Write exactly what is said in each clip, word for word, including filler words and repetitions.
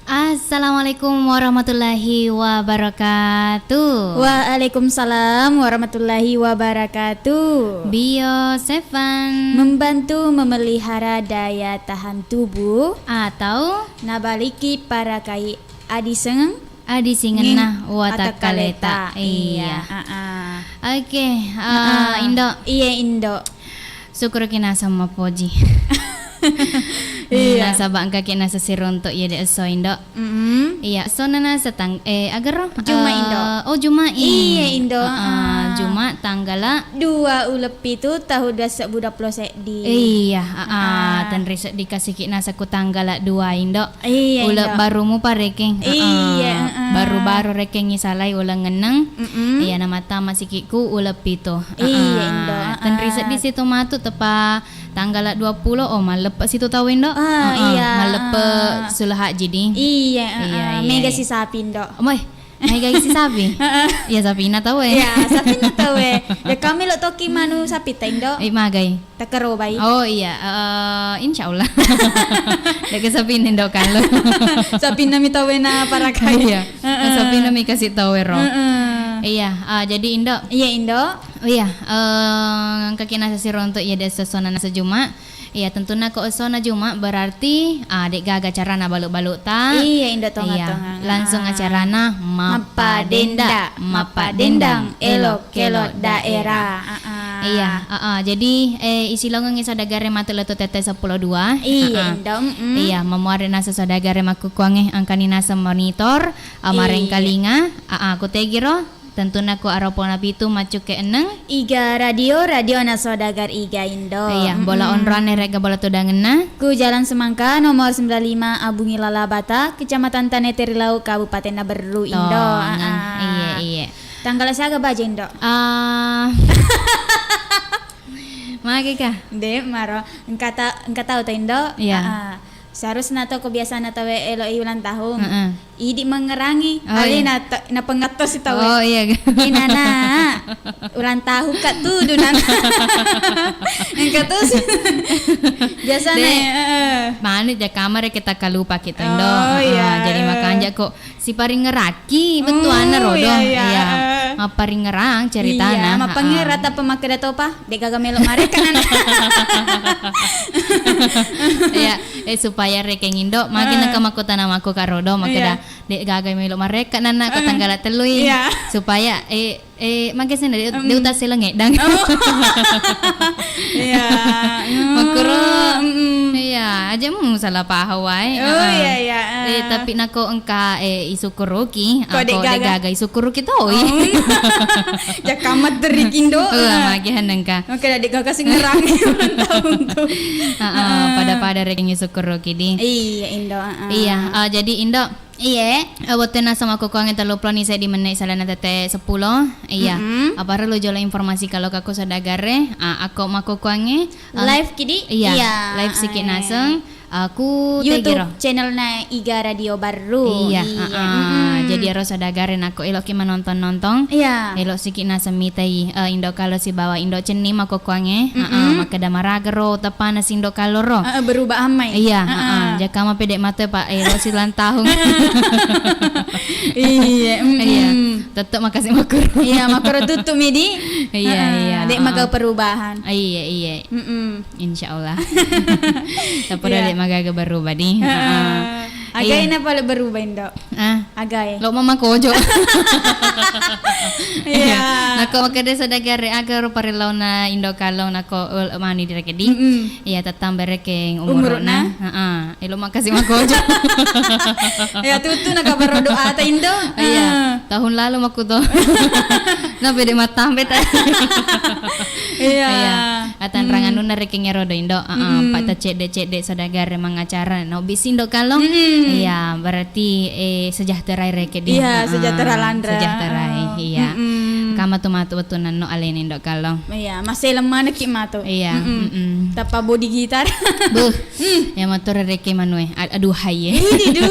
Assalamualaikum warahmatullahi wabarakatuh. Waalaikumsalam warahmatullahi wabarakatuh. Bio Seven. Membantu memelihara daya tahan tubuh. Atau? Nabaliki parakai adiseng. Adisingenna watakkaleta. Watakkaleta. Iya. Iya, ah, ah. Oke, ah, ah. Indo. Iya, Indo. Sukuruki naseng mapoji. Iya. Nasaba engkaki naseng siruntuk iya de esso, Indo. Mm-mm. Iya, essona naseng tang-, eh, agaro? Juma, eh, Indo. Oh, Juma, i. Iya, Indo. Heeh, ah. Juma tanggala dua uleng pitu tahun dua sebbu dua puluh seddi. Iya, heeh, ah. Tenri seddi kasiki naseng ku tanggala dua, Indo. Iya, uleng, Indo. Baru mupa rekeng. Iya, heeh. Baru-baru rekeng isalai uleng enneng. Mm-mm. Iya, namattama siki ku uleng pitu. Iya, heeh. Indo. Tenri seddi situ matu tepa tanggala dua puluh, oh, malleppe situ tau, Indo. Ah, heeh, iya. Malleppe sula haji di. Iya, heeh. Iya, iya, mega si sapi, Indo. Omoi, mega si sapi? Heeh. Iya, sapina tau e. Iya, sapina tau e. Ya, kami lo toki manu sapi ta, Indo. Eh, magai. Takarobai. Oh, iya, eh, insya Allah. Deke sapina, Indo, kalo. Sapina mi tau e na parakai. Iya. Heeh. Sapina mi kasi tau e ro. Heeh. Iya, ah, jadi, Indo. Iya, Indo. Oh iya, eh, engkaki naseng siruntuk iya de esso essona naseng Juma. Iya, tentunna ko essona Juma berarti, ah, de gaga carana balu-balu ta. Iya, Indo, tonga-tonga. Iya, langsung acarana Mappadenda, Mappadendang, Mappadendang, Elo-Kelo Daerah. Ah, ah. Iya, ah, ah. Jadi, eh, isilongengi saudagare matu lettu tette seppulo dua. Iya, ah, ah. Indo, mm-mm. Iya, mamuare naseng saudagare makkukkuangnge engkani naseng monitor, ah, iya, marengkalinga, ah, ah, kutegiro. Tentunna ku Aropona pitu maccukke enneng. Iga Radio, radiona saudagar Iga, Indo. Iya, bola onroanna rega bola tudangenna. Ku Jalan Semangka, nomor sembilan lima, Abungi Lalabata, Kecamatan Tanete Rilau, Kabupaten Naberru, Indo. Tongeng. Ah, ah. Iya, iya. Tanggala siaga baja, Indo? Ah. Magi kah? De, maro. Engka ta-, engka tau to, Indo? Iya. Ah, ah. Seharusna to ko biasana tauwe elo i ulang tahun. Heeh. Idi mengerangi, oh, alena iya. Ta-, napengatto si tauwe. Oh, iya. Inana, ulang tahun ka tudu, Nana. Engka tu si. Biasana, de, heeh. Manu ja kamar kita kalupa kita, Indo. Oh, iya. Ah, jadi makanja ko siparingeraki, bettuanna rodo. Iya, iya. Iya. Heeh. Mapparingerang ceritana. Iya, mappangerang, heeh. Tappa makkeda topa, de gaga melo marekka, Nana. Iya, eh, supaya rekeng Indo, magi, heeh, naka makkutana makku ka rodo, makkeda, iya, de gaga melo marekka, Nana, ko, heeh, tanggala tellui. Iya. Supaya, eh, Eh, magi sih, de, mm, de utasseleng eddang. Oh. Iya. Makkuro, mm-mm. Iya, aja mu salah paham wae. Oh, heeh. Iya, iya, eh, tapi nako engka, eh, isukkuruki, ko de gaga, de gaga isukkuruki toi. Oh. Jakka materi kindo. Oh, magi hanengka. Oke, de gaga sing ngerangi ulang tahun tu. Heeh, heeh. Pada-pada rekeng isukkuruki di. Iya, Indo, heeh. Iya, eh, jadi Indo, Iye. Eh, wettunna sama kukuangnge telluppulo ni seddi menne' salana tette seppulo. Iya. Mm-mm. Apa perlu jolo informasi kalau kaku saudagarre, ah, akko makkukuangnge, ah, live kidi? Iya, iya, live siki, eh, naseng. Ah, ku YouTube tegiro channelna Iga Radio Barru. Iya, iya, ah, ah. Mm-mm. Jadi ero saudagarre nakko eloki manonton-nontong. Iya. Elo siki naseng mitai, eh, Indo Kalo sibawa Indo Cenning makkukuangnge. Mm-mm. Ah, ah, makkeda maraga ro teppana si Indo Kalo ro. Heeh, berubah ammai. Iya, heeh. Heeh. Jaka mapede mate, Pak, eh, lo silang tahun. Iya, mm-mm. Iya, tetep makasih makuru. Iya, makuru tutup midi. Iya, heeh, iya, dek, heeh, maga perubahan. Iya, iya. Mm-mm. Insya Allah. Tapi udah, iya, dek magaga berubah di. Heeh. Heeh. Agai, iya, na pale berubah, Indo. Ah. Agai. Lo mama kojo. Iya. Nako makkeda saudagarre aga ro parellauna Indo Kalo nako, eh, mani direkedi. Mm-mm. Iya, tattamba rekeng umuruna. Umuruna. Heeh. Eh, lo makasih makojo. Ya, tutu na kabar doa ta Indo. Iya. Ah. Tahun lalu makkuto. Na pede mattambe ta. Iya. Iya. Atanrang, hmm, anunna rekeng ero do Indo. Heeh. Mm-mm. Pak ta cedde-cedde saudagarre mangacara. No bisi Indo Kalo. Mm-mm. Iya, berarti, eh, sejahtera rekeng di. Iya, heeh, sejahtera lanre. Sejahtera, heeh, iya. Mm-mm. Kama tu matu wettunna no alena Indo Kalo. Iya, masih lemah neki matu. Iya, mm-mm, mm-mm. Tappa body gitar. Buh. Mm. Ya motor rekeng manue. Ad-, aduhai, ya. Ini, duh.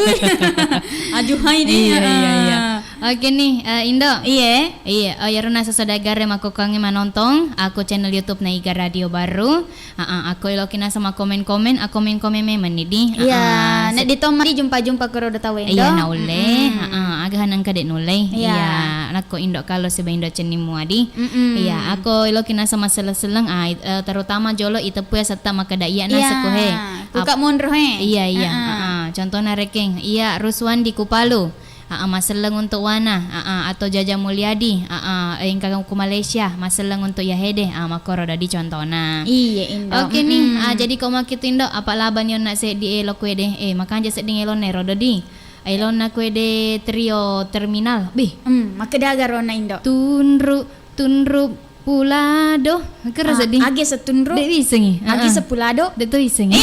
Aduhai di. Iya, iya, iya. Heeh. Oke ni, eh, Indo. Iye. Iya, oh, iyaro naseng saudagar e makkokkoangnge manontong akko channel YouTube na Iga Radio Baru. Aa, akko eloki naseng makkomen-komen, akkomen-komen memeng ni di. Iya, aa, nek di tomma di jumpa-jumpa koro do tau Indo. Iya, naulle. Mm-mm. Aa, aga haneng kade nulle. Iya. Iya, nakko Indo Kalo siba Indo Cenning Muadi. Mm-mm. Iya, akko eloki naseng masselleng-selleng, ah, it-, eh, terutama jolo iteppu ya setta makkeda iya naseng ko he. Iya. Kuka monro he. Iya, iya. Aa. Aa, contohna rekeng, iya Ruswan di Kupalu. Aa, masselleng untuk Wana, aa, atau Jaja Mulyadi, aa, engka ku Malaysia, masselleng untuk Yahede, aa, makkoro dadi contona. Iya, Indo. Oke ni, mm-mm, aa, jadi ko makkitu Indo, apa laba ni onna seddi elo kuede, eh, makanja sedding elonna ero dodi. Elonna kuede trio terminal, bih. Hmm, makkeda aga rona Indo. Tunru, tunru, Pulado. Kero seddi. Agi setunru. Dek wisengi. Agi sepulado. Dek to wisengi.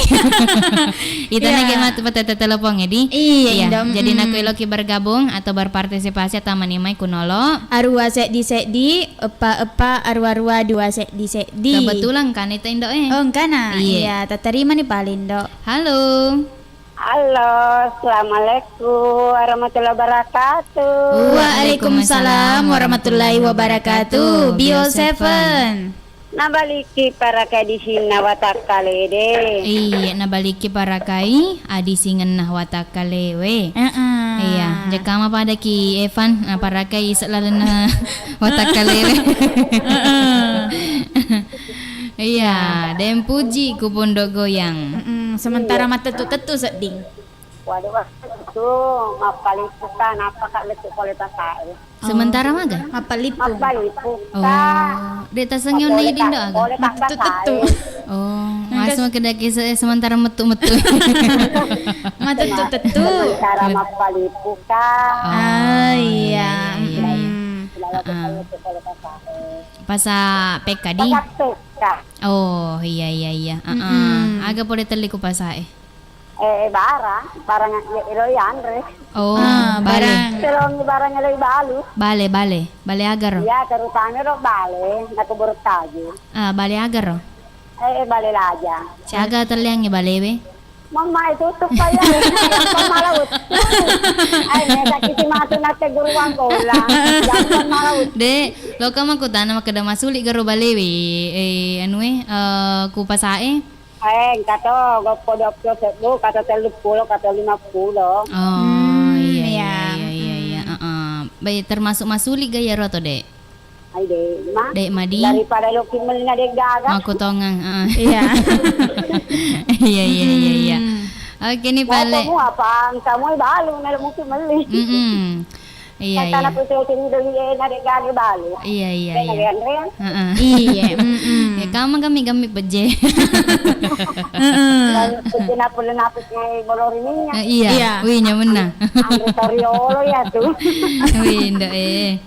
Itana ge matu patata telepon edi. Iya, Indo. Jadi nakko eloki bergabung atau berpartisipasi atau manimai kunolo. Arua seddi seddi, eppa eppa, arua arua dua seddi seddi. Kebetulan kan itu Indo eh. Oh, engkana. Iya. Iya, tatarima ni paling Indo. Halo. Halo, assalamualaikum warahmatullahi wabarakatuh. Waalaikumsalam warahmatullahi wabarakatuh. Bio Seven. Nabaliki parakai disinna watakkalede. Iya, nabaliki parakai adisingenna watakkalewe. Heeh. Iya, jekama padaki Evan, naparakai ise lalenna watakkalewe. Heeh. Iya, den puji ku pondok goyang. Mm-mm, sementara mattettu-tettu sedding. Waduh, itu mappalippu ka, nappa ka lettu pole pasae. Sementara maga? Mappalippu. Mappalippu ka. Oh, de tasengi onna idin do aga? Pole ka pasae. Mattettu-tettu. Oh, langsung kedaki se-, sementara mettu-mettu. Mattettu-tettu. Sementara mappalippu ka. Ah, iya, iya, iya, iya. Mm-mm. Heeh. Pasa pekka di? Pasa pekka. Oh, iya, iya, iya. Heeh. Mm-mm. Aga pole telli ku pasae? Eh, barang, barang e-, elo yanre. Oh, ah, bale. Barang. Telongi barang elo ibalu. Bale, bale. Bale agaro? Iya, terutama ro bale, nako bortaji. Ah, bale agaro? Eh, bale laja. Caga telliangi balewe? Mama itu tuh payah. Mama laut. Ai, ne sakiti matu nate guru wangkola. Jangan mama laut. De, loka makutana makkeda masuli garo balewe, eh, anu e, eh, ku pasae. Eh, engka to, goppo duappulo sebbu, kata telluppulo, kata limappulo. Oh, iya, iya, iya, iya, iya. Heeh. Bai, termasuk masuli ga iyaro to, Dek? Ai, Dek, ma. Dek, madi. Daripada loki melli na de gaga. Makkutongeng, heeh. Iya. Iya, iya, iya, iya. Oke, ni pale. Mau apa? Engka moi balu, melo mupi melli. Mm-mm. Iya, iya. Iya, iya. Heeh. Iya, mm-mm. Ya, kama gami-gami peje. Heeh. Peje napule napus ni bolori minyak. Eh, iya. Iya. Wih, nyamenna. Ambil toriolo ya tuh. Wih, ndak, eh.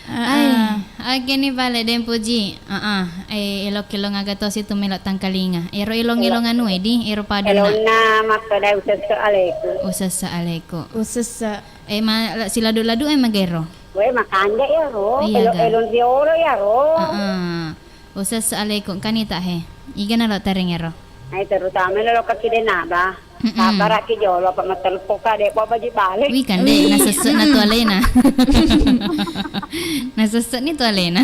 Heeh. Ai, oke ni pale, den puji. Heeh. Eh, elok-elong aga tosi tu melo tangkalinga. Ero elong-elong anu edi, ero padona. Elonna makkeda usesse aleku. Usesse aleku. Usesse. Eh, ma-, la-, siladu-ladu e magero. We, makanja iyaro. Iya, elo-, ga. Elon riolo iyaro. Heeh. Usesse alaikum kani ta he. Iga nalo tareng ero. Ai, terutama lo lokka kide naba. Mm-mm. Sabara ki jolo apa matelpo ka de po baji bale. Wi kan de, nasesse na tu alena. Nasesse ni tu alena.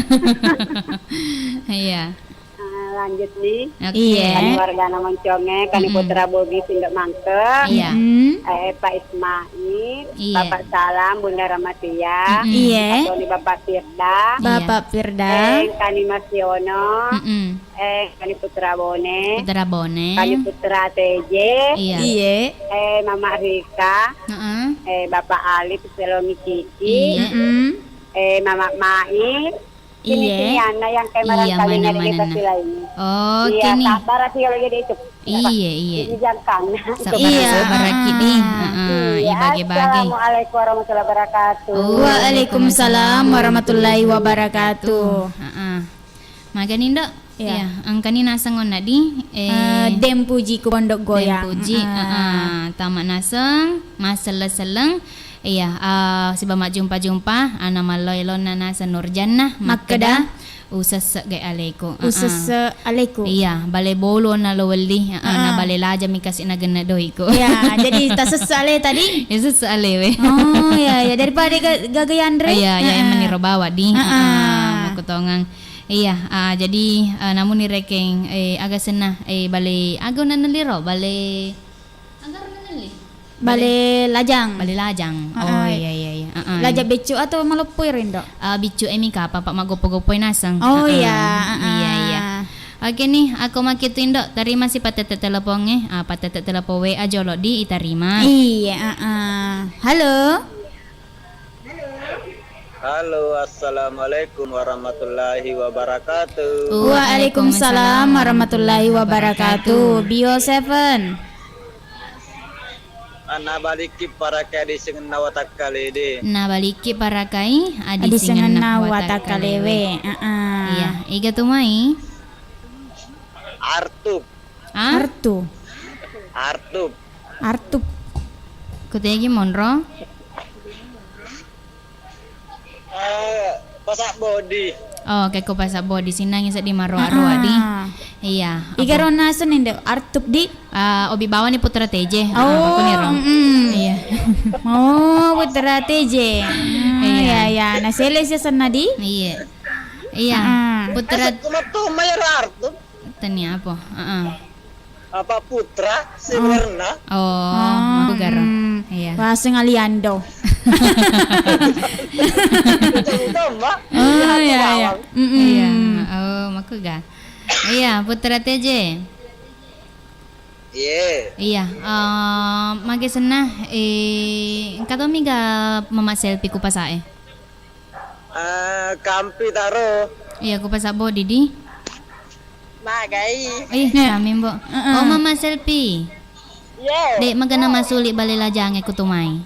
Iya. Ah, lanjut nih. Oke. Iya. Kani wargana Monconge, kani putra Bogi Sindok Mangke. Iya. Mm. Eh, Pak Ismail, iya. Bapak Salam, Bunda Ramatia. Mm-mm. Iya. Atau ni Bapak Firda. Iya. Bapak Firda. Eh, kani Mas Yono. Mm-mm. Eh, kani Putra Bone. Putra Bone. Kani Putra T J. Iya. Iya. Eh, Mama Rika. Heeh. Eh, Bapak Ali, Peselongi Kiki. Iya. Mm-mm. Eh, Mama Mai. Iya. Sini-sini anak yang kayak barangkali nari di Pasti lainnya. Oh, iya, kini. Sabar sih kalau jadi itu. Iya, iya. Ini jangkang. Sabar, iya, sabar, ah. Kini. Heeh, iya, ibage-bage. Assalamualaikum warahmatullahi wabarakatuh. Waalaikumsalam warahmatullahi wabarakatuh. Heeh. Magani, Ndok? Iya. Iya, engkani naseng onna di, eh, eh, Dempuji ku Pondok Goyang. Dempuji, heeh. Heeh. Tama naseng, masselleng-selleng. Iya, eh, siba majjumpa-jumpa, ana mallo elonna naseng Nurjannah, makkeda, makkeda, Usesse ga aleku. Heeh. Usesse aleku. Iya, bale bolo na lo welli. Heeh, na bale laja mi kasi na genne doiku. Iya, jadi tasesse ale tadi? Ya, sesse alewe. Oh, iya, iya. Daripada ga-, gaga yanre? Iya, iya, heeh, meniro bawa di. Heeh. Heeh, makutongang. Iya, ah, jadi, ah, namuni rekeng, eh, aga senna, eh, bale, aga na nelli ro? Bale, aga ro na nelli? Bale lajang. Bale lajang. Oh, iya, iya, iya. Heeh. Lajang beccu atau maloppo iro, Indo? Ah, biccu e mi kapang, Pak, maggoppo-goppoi naseng. Oh, iya. Heeh. Iya, iya. Oke nih, aku makitu, Indo. Terima si patete telepongnge. Ah, patete telepon W A jolo di itarima. Iya, heeh. Halo. Halo, assalamualaikum warahmatullahi wabarakatuh. Waalaikumsalam warahmatullahi wabarakatuh. Bio Seven. Anna balikki parakai adi singenna watakkalede. Na balikki parakai adi singenna watakkalewe. Heeh. Iya, iga tu mai? Artup. Ah? Artu. Artup. Artup. Kutegi monro? Eh, pasak bodi. Oh, kekko pasak bodi, sinnangi seddi maroa-roa di. Ah. Iya. Iga ro naseng, Indo, Artup di? Ah, obi bawani Putra T J. Oh, ah, makuniro. Mm-mm. Iya. Oh, Putra T J. Hmm, iya, iya. Nasele si senna di? Iya. Iya. Heeh. Putra. Asa kumatto mayar Artup. Tania apa? Heeh. Apa Putra sebenarnya? Oh, aku garo. Hmm. Iya. Bahasa Aliando. Itu, itu, Mbak. Oh, iya, iya. Mm-mm. Iya. Oh, makuga. Iya, Putra T J. Iya. Iya, eh, mage senna, eh, engka tommi ga Mama Selfie ku pasae? Eh, kampi taro. Iya, ku pasabbo Didi. Magai. Ih, kami, Mbok. Heeh. Oh, Mama Selfie. Iya. Dek, magana masuli bale lajange ku tumai.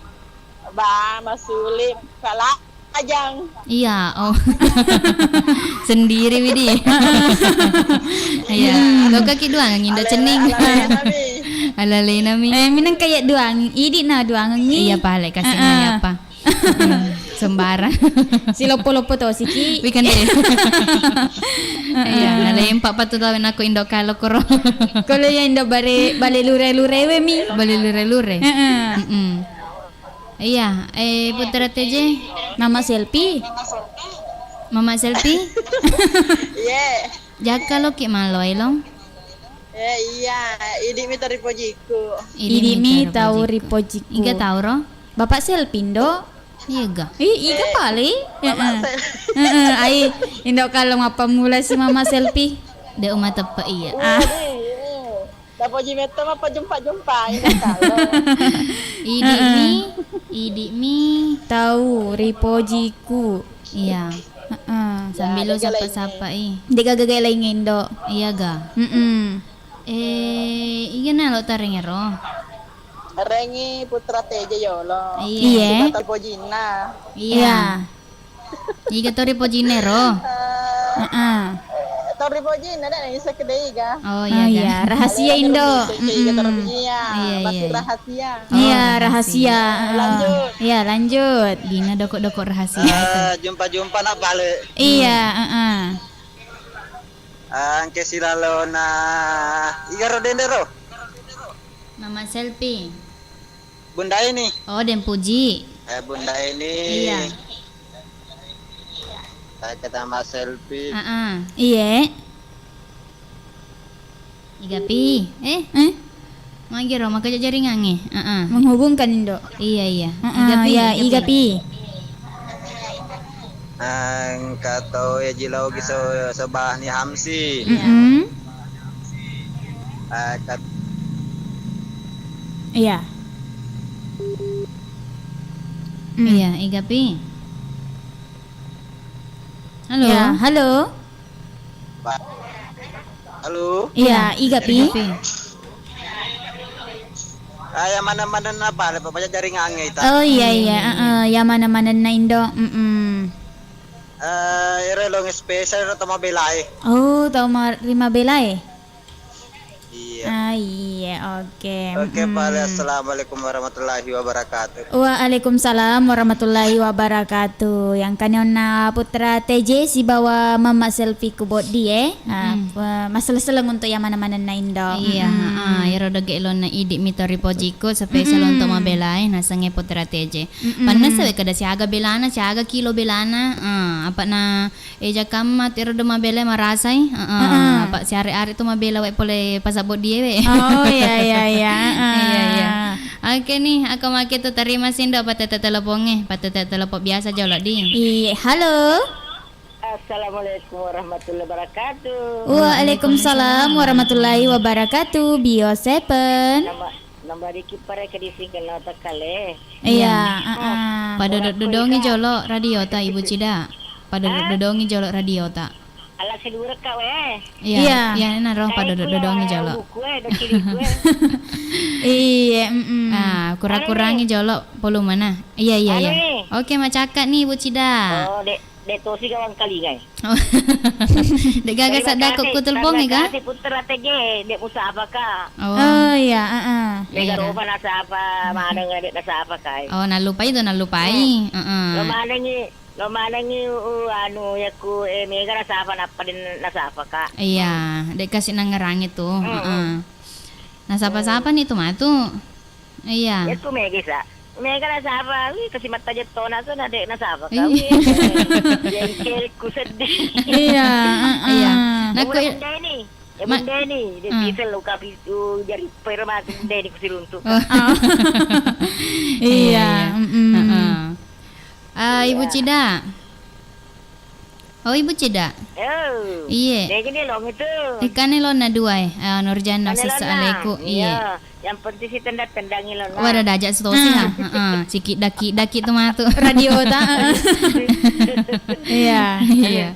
Ba, masuli kala ajang. Iya, oh. Sendiri, Widi. Iya, lo kaki duangengngi, Indo Cenning. Alale nami. Alale nami. Eh, minang kayak duang, idi na duangengngi. Iya, pale kasih apa? Sembarang. Si loppo-loppo to siki. Weekend deh. Iya, nalempa patu tawen aku Indo kalo koro. Kalau ya Indo bare, bale lure-lure we mi. Bale lure-lure. Heeh. Mm-mm. Iya, eh, Putra T J. Mama Selfie. Mama Selfie? Iya. Jakka loki malo elong. Eh, iya, idi mi tau ripojiku. Idi mi tau ripojiku. Iga tau ro? Bapak Selfie, Indo. Iya ga? Ih, iga pale? Heeh. Heeh, ai, Indo kalau mappamula si Mama Selfie. De uma teppe iya. Ah. Tapoji metto mappajumpa-jumpa, iya kalo. Idi mi, idi mi. Tau ripojiku. Iya. Heeh. Sambil lo sapa-sapa i. Dega gaga laing Indo. Iya ga? Mm-mm. Eh, iga na lo tarengero? Rengi Putra T J yolo. Iya. Iya. Pojinna. Iya. Iga to ripojinna ro? Heeh. To ripojinna, de' naisseng de' iga. Oh, iya, rahasia Indo. Iga to ripojinna. Iya, iya. Masih rahasia. Iya, rahasia. Lanjut. Iya, lanjut. Dina doko-doko rahasia itu. Eh, jumpa-jumpa na bale. Iya, heeh. Engke silalona iga ro dende ro? Mama Selfie. Bunda ini. Oh, Deng Puji. Eh, Bunda ini. Iya. Saya kata Mas Selfie. Heeh. Iye. Iga pi. Eh? Eh? Magi ro, maka jaringangnge. Heeh. Menghubungkan, Indo. Iya, iya. Heeh, iga pi, iya, iga pi. Engka to ya jilauki so, sobani Hamsi. Mm-mm. Eh, kat- Iya. Mm. Iya, iga pi. Halo. Ya, halo. Halo. Iya, iga pi. Iga pi. Ah, ya mana-mana na pale, Pak, banyak jaringangnge ita. Oh, iya, iya, heeh, ya mana-mana na Indo. Mm-mm. Eh, ero elong spesial ero tau mabelae. Oh, tau ma-, ri mabelae? Iya. Ah, Iya, oke. Oke, mm-mm. Pale, assalamualaikum warahmatullahi wabarakatuh. Waalaikumsalam warahmatullahi wabarakatuh. Yang kani onna Putra T J sibawa Mama Selfie ku Boddi, eh. Ah, mm-mm. Eh, maseleng-seleng untuk yang mana-mana na Indo. Iya, mm-mm. Heeh. Iyaro dege lonna idi mito ripojiku, spesial mm-mm. Untuk mabelai, nasengnge Putra T J. Mm-mm. Pannessa we kada siaga belana, siaga kilo belana. Ah, apa na Eja kamma tiro do mabela marasai, heeh. Heeh. Apa siare-are tu mabela wae pole pasabot die we. Oh, iya, iya, iya. Heeh. Iya, iya. Oke nih, aku make tu terima sindo patete teleponge, patete telepon biasa jolo di. Iya, halo. Assalamualaikum warahmatullahi wabarakatuh. Waalaikumsalam warahmatullahi wabarakatuh. Bio Seven. Nama, nama Riki pare ke di sini kena takale. Iya, iya, heeh. Padododongi jolo radio ta, Ibu Cida. Padododongi jolo radio ta. Ala sedure ka we. Iya, iya, iya, naro padododongi jolo. Buku we, do ciri we. Iya, mm-mm. Ah, kura-kurangi jolo volumena. Iya, iya, iya. Oke, macakka nih, Ibu Cida. Oh, dek, dek tosi gawang kalingai. Oh. Dek gaga sadda ko kutelpongi ka? Terima kasih, Putra T J, dek musapa ka. Oh. Oh, iya, heeh. Mega roba nasapa, maneng dek nasapa kai. Oh, nallupai tu, nallupai. Heeh. Lo manengi, lo manengi, uh, anu, yaku, eh, mega nasapa, nappa den nasapa ka. Iya, dek kasi nangerangi tu. Heeh. Heeh. Nasapa-sapa nih tu matu. Iya. Yaku mega sa. Mega nasapa, wih, kasi mattaje tona tu na dek nasapa ka. Iya. Wih, jengkelku sedih. Iya, heeh. Iya. Nakku Bunda Deni. Ya, Bunda Deni, dia diesel lo kapi tu jari pero mati Bunda Deni kusiruntu. Oh. Iya, iya, iya. Mm-mm. Heeh. Ah, Ibu Cida. Oh, Ibu Cida. Oh. Iye. Dek ini long itu. Ikane lona dua e. Ah, Nurjana sessa aleku. Iye. Yang penting si tendang-tendangi lona. Wada daja setosi ha. Heeh. Siki daki-daki tu matu. Radio ta. Iya. Iya. Iya.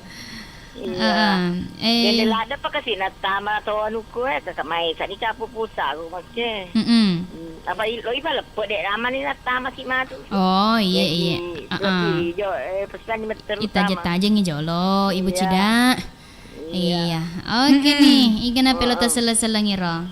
Heeh. Eh. Jadi lada pa kasi nattama to anuku e, tetap mai sani capu pusa aku makke. Mm-mm. Hmm, apa i-, lo ipa leppe dek nama ni nattama ki matu. Oh, iya, iya. Jadi, heeh. Jadi jo, eh, pesan ni metter utama. Itaje-tajengi jolo, Ibu Cida. Iya. Iya. Oke nih, iga na pelo taselleng-sellengi ro.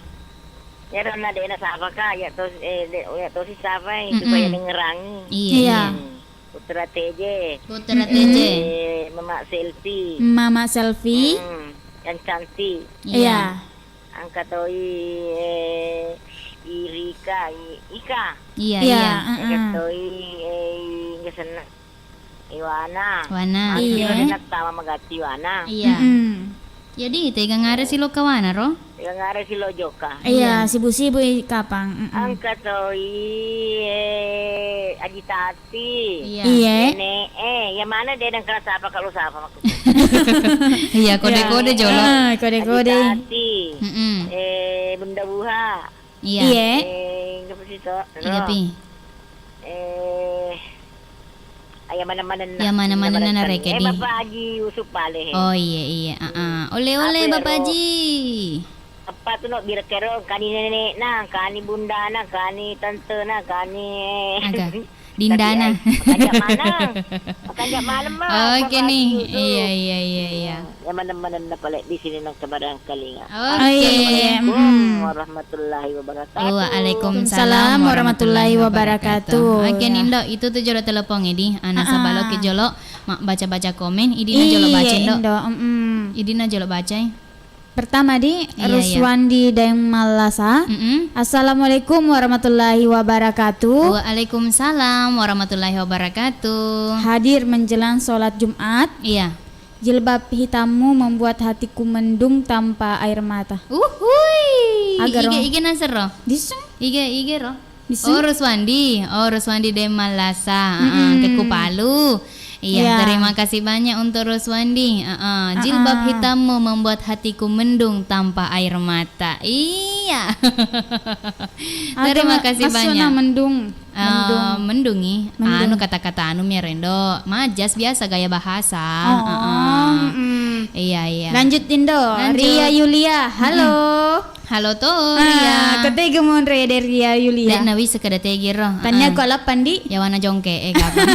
Ya dona dek nasapa ka, ya tos, eh, dek, ya tosi sapa, eh, supaya dengerangi. Iya. Iya. Hmm. Putra T J. Putra T J. Eh, Mama Selfie. Mama Selfie. Hmm, yang cantik. Iya. Iya. Angka toi, eh, Irika, I-, Ika. Iya, iya, iya. Angka toi, eh, nggak senang. Iwana. Wana. Masih iya. Nattama magatti Wana. Iya. Mm-mm. Jadi, tega ngare silo kawana ro? Tega ngare silo joka. Iya, iya. Sibu-sibu i kapang. Mm-mm. Angka toi, eh, Aji Tati. Iya. Iya. Nenek, eh, yang mana dia dan kena sapa kalau sapa maksudnya? Iya, kode-kode jolo. Ah, kode-kode. Aji Tati. Mm-mm. Eh, Bunda Buha. Iya. Iya. Eh, inggih pi sito. Inggih pi. Eh, ayam mana-mana na. Ayam mana-mana na rekedi. Eh, Bapak Haji Yusuf Paleh. Oh, iya, iya. Heeh. Oleh-oleh Bapak Haji. Apa tu nok birekero, kani nenek na, kani bunda na, kani tante na, kani. Aga. Dindana. Tapi, eh, makanja maneng. Makanja maneng mah. Oke nih. Iya, iya, iya, iya. Yang mana-mana na pale di sini nang kebarang kalinga. Oke. Assalamualaikum warahmatullahi wabarakatuh. Waalaikumsalam warahmatullahi wabarakatuh. Oke, Nindo, itu tu jolo telepon, Edi. Ana sabalo ke jolo, ma-, baca-baca komen, Idina jolo baca, Indo. Indo, mm-mm. Idina jolo baca, eh. Pertama di Ruswandi Daeng Mallasa. Mm-mm. Assalamualaikum warahmatullahi wabarakatuh. Waalaikumsalam warahmatullahi wabarakatuh. Hadir menjelang sholat Jumat. Iya. Jilbab hitammu membuat hatiku mendung tanpa air mata. Uhui. Aga ro? Iga, iga nasero. Diseng. Iga, iga ro. Diseng. Oh, Ruswandi. Oh, Ruswandi Daeng Mallasa. Heeh, mm-mm. Keku Palu. Iya, iya. Terima kasih banyak untuk Ruswandi. Heeh, jilbab hitammu membuat hatiku mendung tanpa air mata. Iya. Terima kasih banyak. Maksudnya mendung. Eh, mendung. Mendung i. Mendung. Anu kata-kata anu mi rendo. Majas biasa gaya bahasa. Oh, heeh. Mm-mm. Iya, iya. Lanjut, Indo. Lanjut. Ria Yulia. Halo. Mm-mm. Halo to, Ria. Ah, ketega monre de Ria Yulia. Dek nawise kada tegi ro. Tania ko lappan di? Yawana jongke, eh, kapan?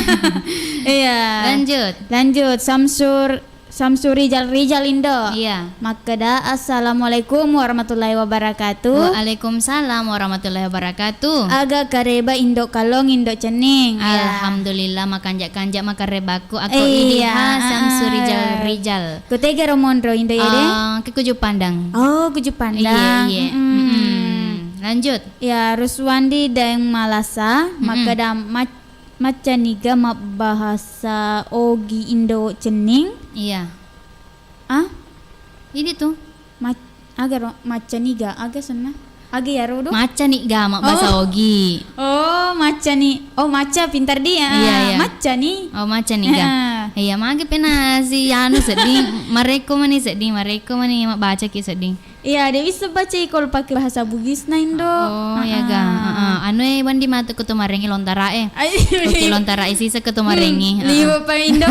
Iya. Lanjut. Lanjut, Samsur, Samsu Rijal Rijal, Indo. Iya. Makkeda, "Assalamualaikum warahmatullahi wabarakatuh." Waalaikumsalam warahmatullahi wabarakatuh. Aga kareba Indo Kalong, Indo Cenning? Iya. Alhamdulillah, makanja-kanja makarebakku. Aku Iya, Idiha Samsu heeh. Rijal Rijal. Kutegaro monro, Indo, ya, deh? Ah, ke Kuju Pandang. Oh, Kuju Pandang. Iya, iya. Mm-mm. Mm-mm. Lanjut. Ya, Ruswandi Daeng Malasa, Mm-mm. makkeda mac-, maccaniga mabbahasa Ogi Indo Cenning? Iya. Ah? Ini tuh. Mac-, aga ro, maccaniga, aga senna? Aga yaro do? Maccaniga mabbahasa Oh. Ogi. Oh, maccani. Oh, macca pintar dia. Iya, iya. Maccani. Oh, maccaniga. Heeh. Iya, magi pena si anu sedding, marekko mani sedding, marekko mani mabbacaki sedding. Iya, de' wisseng bacai kalau pakai bahasa Bugisna, Indo. Oh, iya ga. Heeh. Heeh. Anu e, wandi matu ketu marengi lontara e. Ai, Oke, lontara e sisa ketu marengi. Hmm, Heeh. liwe pa, Indo.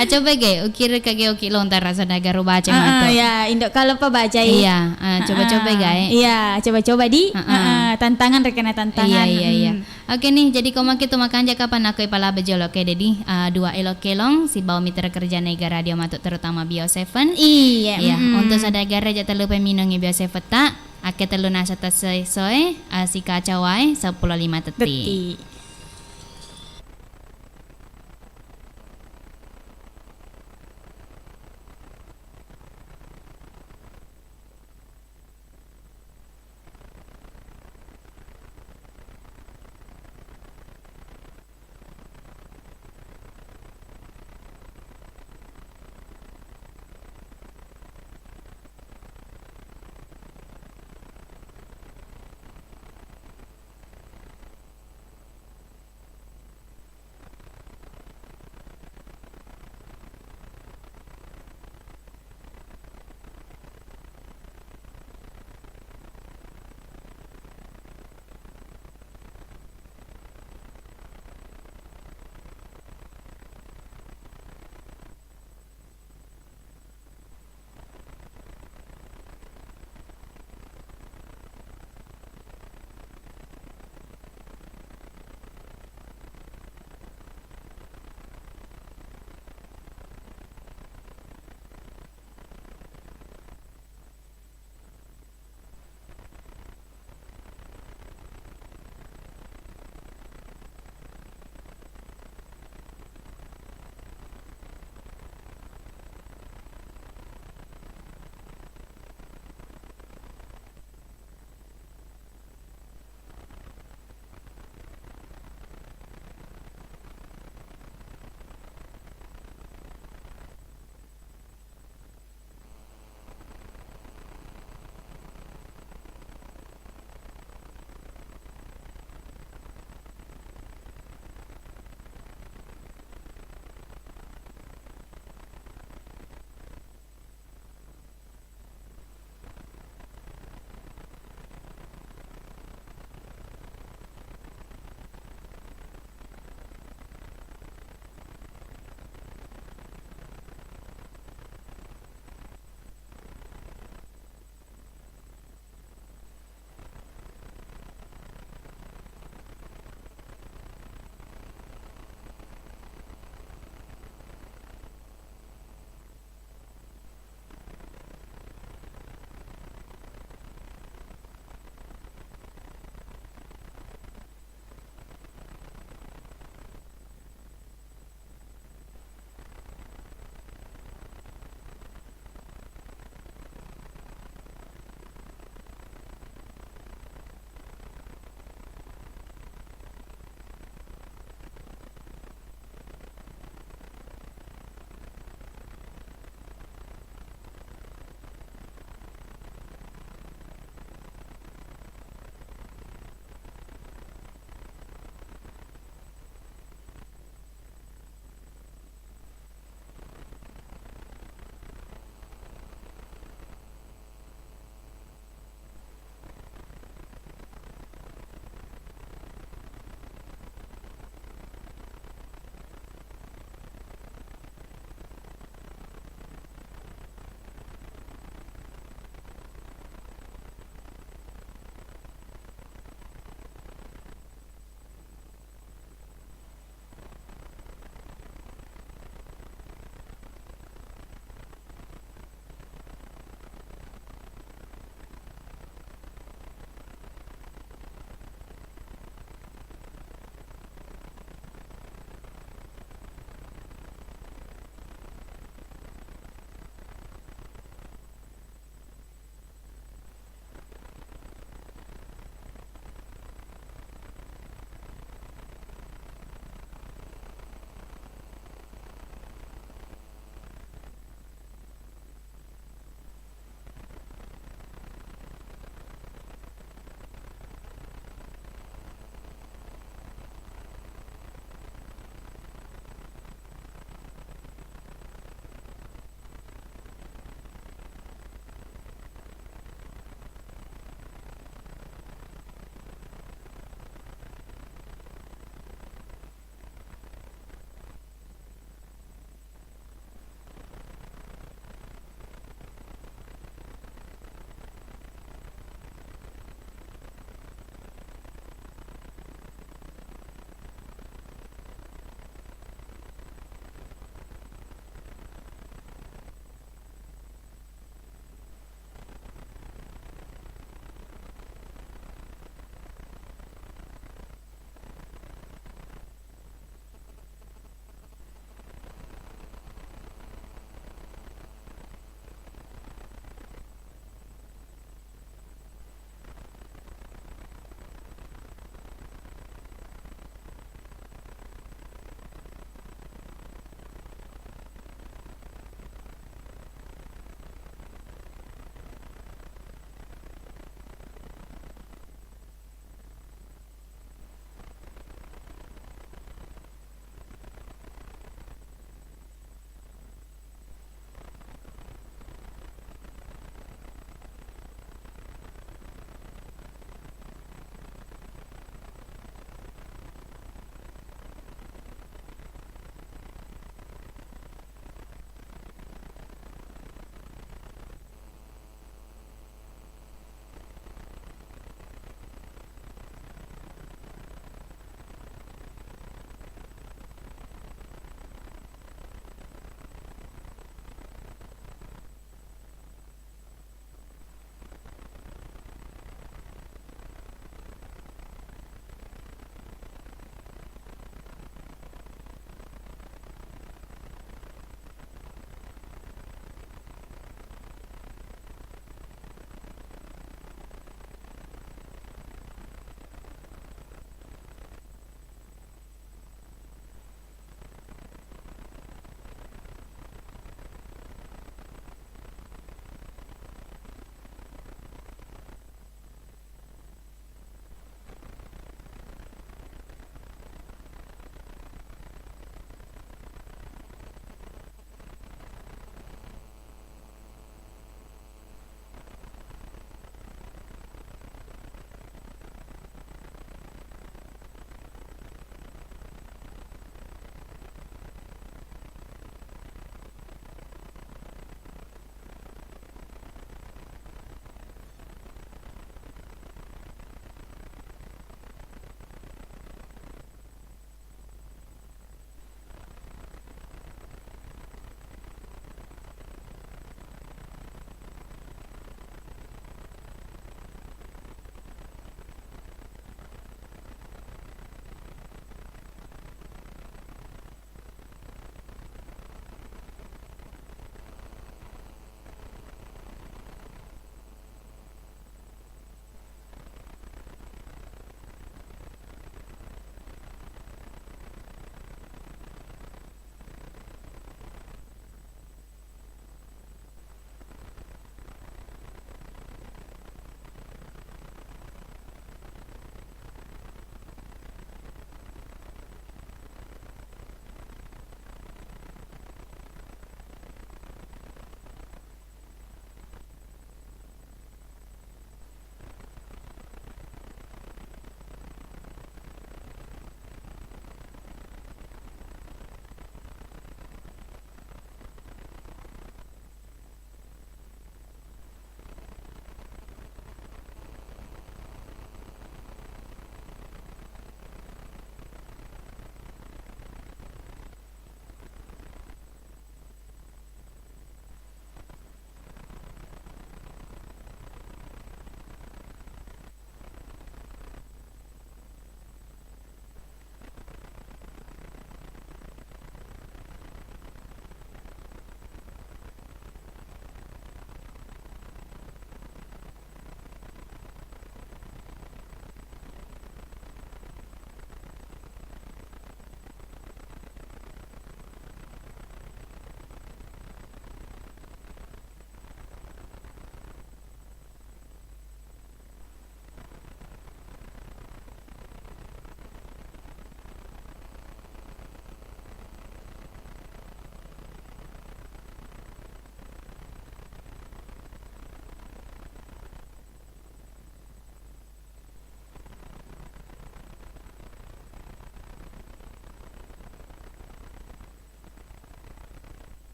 Ah, coba ge, ukira ka ge oki lontara sanaga ro baca Heeh, matu. Ya, Indo kalau pa bacai. Iya, ah, coba-coba Heeh. ga e. Iya, coba-coba di. Heeh. Heeh, tantangan rekena tantangan. Iya, iya, iya. Hmm. Oke nih, jadi ko maki tu makanja kapan aku ipalaba jolo ke, jadi, eh, dua elo kelong sibawa mitra kerja Nega Radio Matu, terutama Bio Seven. Iya, Iya, mm-mm. untuk sadagara aja terlupa minungi Bio Seven ta, ake telu nasa ta soe-soe, eh, sikaca wae seppulo lima tetti. Tetti.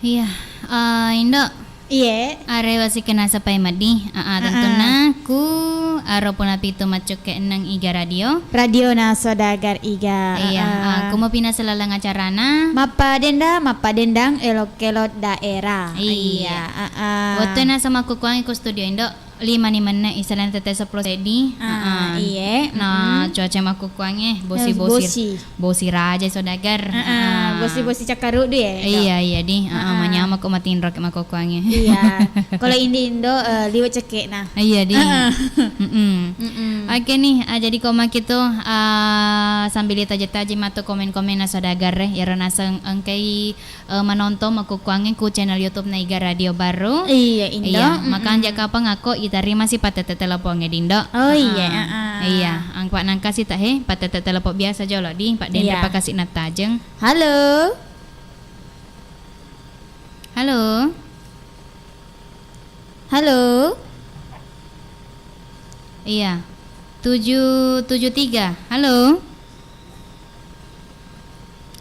Iya, eh, Indo. Iye. Arewa sikenasa pai maddi. Aa, tentunna ku aro puna pitu maccukke enneng Iga Radio. Radio na Saudagar Iga. Iya, aa, ku mapinasa laleng acarana. Mappadenda, mappadendang, elok-elok daerah. Iya. Iya, aa. Wettu nasa makkukkuangngi ku studio Indo. Lima ni menne, isaleng tette seppulo seddi. Ah, iye. Na cuaca makkukkuangnge, bosi-bosi, bosi raja saudagar. Ah, bosi-bosi cakkaruddu ya, Indo? Iya, iya di. Ah, manyamako matinro ke makkukkuangnge. Iya. Kalau Indi Indo, eh, liwe cekekna. Iya di. Mm-mm. Oke nih, ah, jadi ko makitu, ah, sambil taje-taje matu komen-komen na saudagar, eh, iyaro naseng engkai eh, manontong makkukkuangnge ku channel YouTube na Iga Radio Barru. Iya, Indo. Iya, makanja kapang akko itarima si patette telepongnge Dindo. Oh, iya, heeh. Iya, angkwa nangkasi ta he, patette telepon biasa jolo di, Pak Dendre pakasi nattajeng. Halo. Halo. Halo. Iya. Tujuh tujuh tiga. Halo.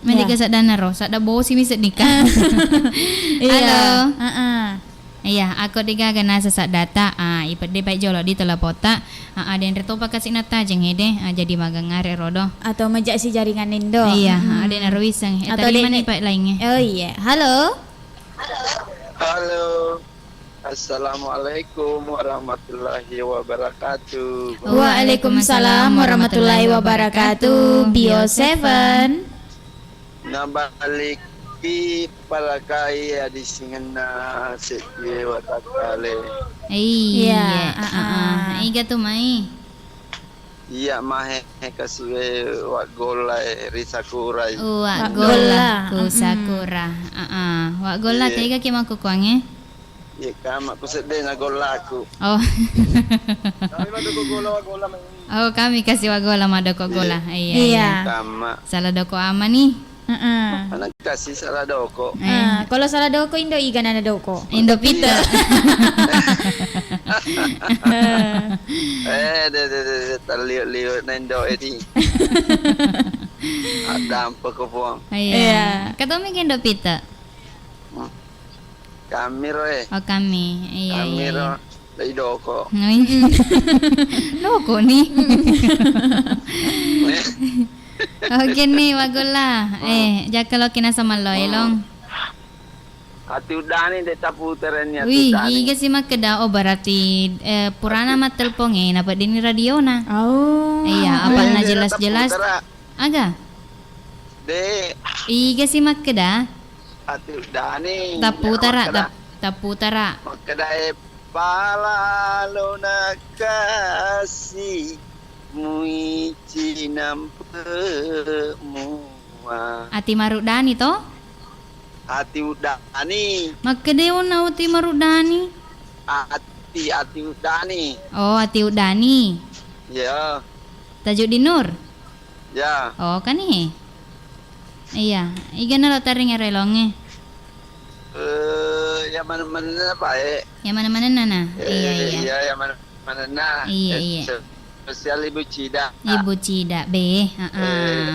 Mendika saddanna ro, sadda bosi mi seddika. Iya. Halo. Heeh. Iya, akko degaga nasa saddata, ah, ipedde pai jolo di telepota, ah, ah, denre topa kasi nattajeng ede, ah, jadi magangare rodo. Atau mejak si jaringan Indo. Iya, ah, de naro wiseng. Eh, atau tadi de-, mana Pak lainnya? Oh iya. Halo. Halo. Assalamualaikum warahmatullahi wabarakatuh. Waalaikumsalam warahmatullahi wabarakatuh. Bio Seven. Nabalikki parakai adisingenna seddi watakkale. Iya, heeh. Iga tu mai? Iya, mahe kasiwe waggolla, eh, ri Sakura i. Waggolla, waggolla ku Sakura. Heeh. Waggolla tega ki makkukkuangnge? Iya, kama ku sedde na gollaku. Oh. Kami madoko gola, waggolla mai. Oh, kami kasi waggolla madoko gola. Iya, iya. Kama. Salah doko ama ni. Heeh. Anak kasih salah doko. Eh. Ah, kalau salah doko Indo iga nana doko. Indo pite. Eh, de, de, de, de, terliuk-liuk na Indo edi. Ada apa ko puang? Iya. Iya. Katomi ke Indo pite. Hmm. Kami ro, eh. Oh, kami. Iya, kami iya, ro. Iya. Dai doko. Doko ni. Oke ni, waggolla. Eh, jakka lo kina sama lo, elong. Ati uddani de taputerenni ati uddani. Wih, iga si makkeda, oh, berarti, eh, purana mattelpong, eh, napeddini radiona. Oh. Iya, apalna jelas-jelas. Aga? De. Iga si makkeda? Ati uddani. Taputara, makkeda, tap-, taputara. Makkeda, eh, palalona kasi mui cinampe mua. Ati maruddani to? Ati uddani. Makkeda onna ati maruddani? Ati, ati uddani. Oh, ati uddani. Iya. Tajuddin Nur? Ya. Oh, kan he. Iya, iga nalo taring ero elongnge. Eh, ya mana-mana baik. Ya mana-mana na. Eh, iya, iya. Iya, ya mana-mana. Iya, eh, iya. Spesial Ibu Cida. Ibu Cida, be. Heeh. Eh,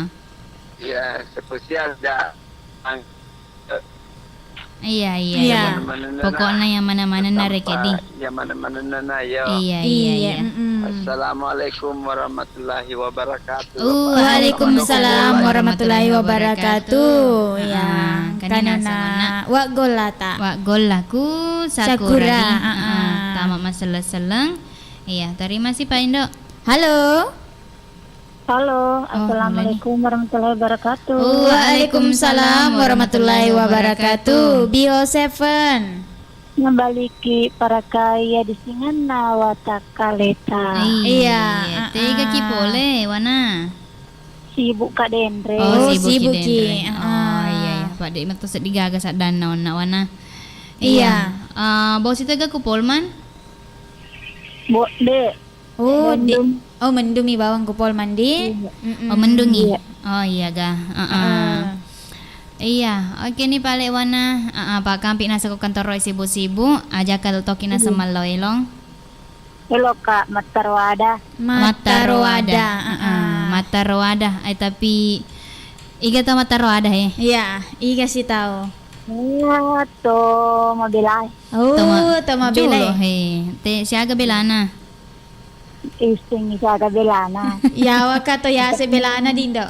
iya, spesial da. Iya, iya, iya. Pokokna yang mana-mana rekedi. Yang mana-mana na, yo. Iya, iya, iya. Assalamualaikum warahmatullahi wabarakatuh. Waalaikumsalam warahmatullahi wabarakatuh. Ya, kanena waggolla ta. Waggolla ku Sakura. Sakura, di. Heeh. Tama maseleng-seleng. Iya, terima kasih Pak Indo. Halo. Halo, oh, assalamualaikum warahmatullahi wabarakatuh. Waalaikumsalam warahmatullahi wabarakatuh. Bio Seven. Nabaliki parakai adisingenna watakkaleta. Iya, iya, tega ki pole, Wana? Sibuk Kak Denre. Oh, sibuk ki. Oh, iya, iya. Pak Dek metu seddi gaga saddanna onna, Wana. Iya. Eh, bosi tega ku Polman? Bo, Dek. Oh, di-, mendung. Oh, mendungi bawang ku Polman di? Iya. Mm-mm. Oh, mendungi. Iya. Oh, iya ga. Heeh. Heeh. Iya, oke ni pale Wana. Heeh, Pak Kampi nasa ku kantor roi sibu-sibu, aja kal toki nasa mallo elong. Elo Kak, Mattaroada. Mattaroada. Mattaroada. Heeh. Mattaroada. Eh, tapi iga tau Mattaroada, eh? Iya, iga si tau. Iya, to mabelai. Oh, to ma-, to mabelai. Jolo, he. Te siaga belana? Iseng siaga belana. Yawa ka to yase belana dindo.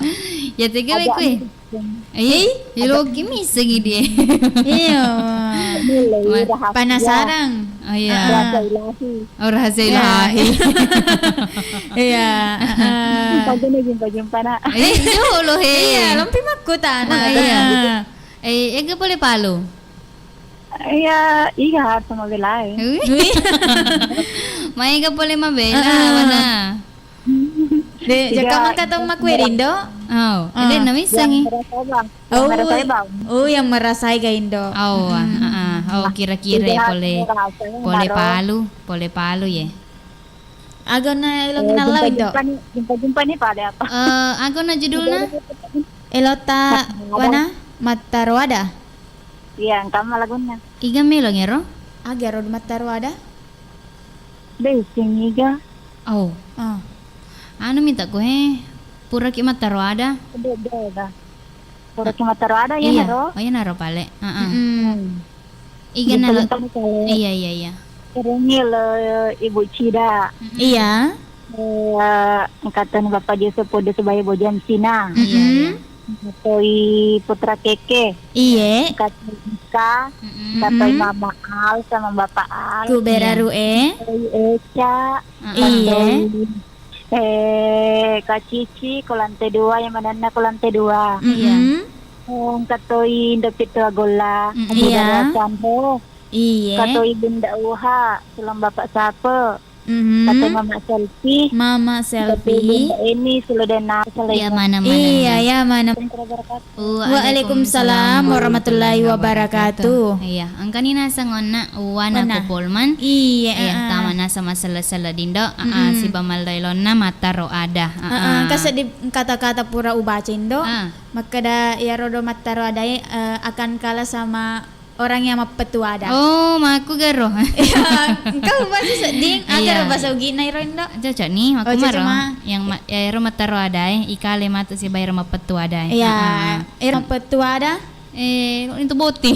Ya tega we kue. Iseng. Eh, ya lo ki miseng dia. Iya. Mulai rahasia. Penasaran. Oh iya. Ah. Rahasia ilahi. Oh, rahasia ilahi. Iya, heeh. Jumpa-jumpa, nak. Eh, jolo, he. Iya, lompi makkutana. Oh, iya. Eh, ega pole palu? Iya, iya, to mabelai. Wih. Maega pole mabela, heeh, wana. De, jaka mangka to makkue rindo? Oh, ah. De, namissengi. Yang merasa, Bang. Oh, yang merasa, Bang. Oh, yang merasa ga indo. Oh, ah, ah, ah. Oh, kira-kira ya pole, pole palu, pole palu ye. Agona elong nallau indo. Jumpa-jumpa ni, jumpa-jumpa ni pada apa? Eh, agona judulna? Elota wana Mattaroada. Iya, engka ma lagunna. Iga melo ngero? Aga ro Mattaroada? De, sing iga. Oh. Ah. Anu minta ku, he. Puraki Mattaroada. De, de, de. Puraki Mattaroada, iya naro. Oh, iya naro pale. Heeh. Mm-mm. Iga nalo. Iya, iya, iya. Serengi le Ibu Cida. Mm-mm. Iya. Eh, engka toni Bapak Joseph Podo Sebaya Bojang Cina. Iya, iya. Mm-mm. Toi Putra Keke. Iye. Engka toi Ika. Mm-mm. Engka toi Mama Al sama Bapak Al. Ku beraru e. Toi Eca. Heeh. Iye. Toi, eh, Kak Cici, ko lantai dua, yang manenna ko lantai dua. Iya. Mm-mm. Eh, engka toi Indo Pitu Agolla, mm, Ibu Daria Chandra. Iye. Engka toi Bunda Uha, Sulang Bapak Sape. Mhm. Engka toi Mama Selfie. Mama Selfie. Engka toi Bunda Eni, Sulu Dena, Iya, mana, mana. Iya, iya, mana. Assalamualaikum warahmatullahi wabarakatuh. Waalaikumsalam warahmatullahi wabarakatuh. Iya, engkani naseng onna uwana Wana. Ko Polman. Iya, iya, heeh. Tama naseng masella-sella dindo, ah, ah, mm-mm, siba mallo elonna Mattaroada. Ah, heeh, ah. Engka seddi kata-kata pura ubaca indo. Ah. Makkeda iyaro do Mattaroada e, eh, akan kalah sama orang yang mappettu ada. Oh, makku garo. Iya, engka bahasa sedding, iya, agaro bahasa Ugina iro indo. Cocok ni, makku maro. Oh, cocok ma. Yang ma-, ya, ero Mattaroada e, ikale matu siba ero mappettu ada e. Iya, heeh, ero mappettu ada. Eh, itu boti.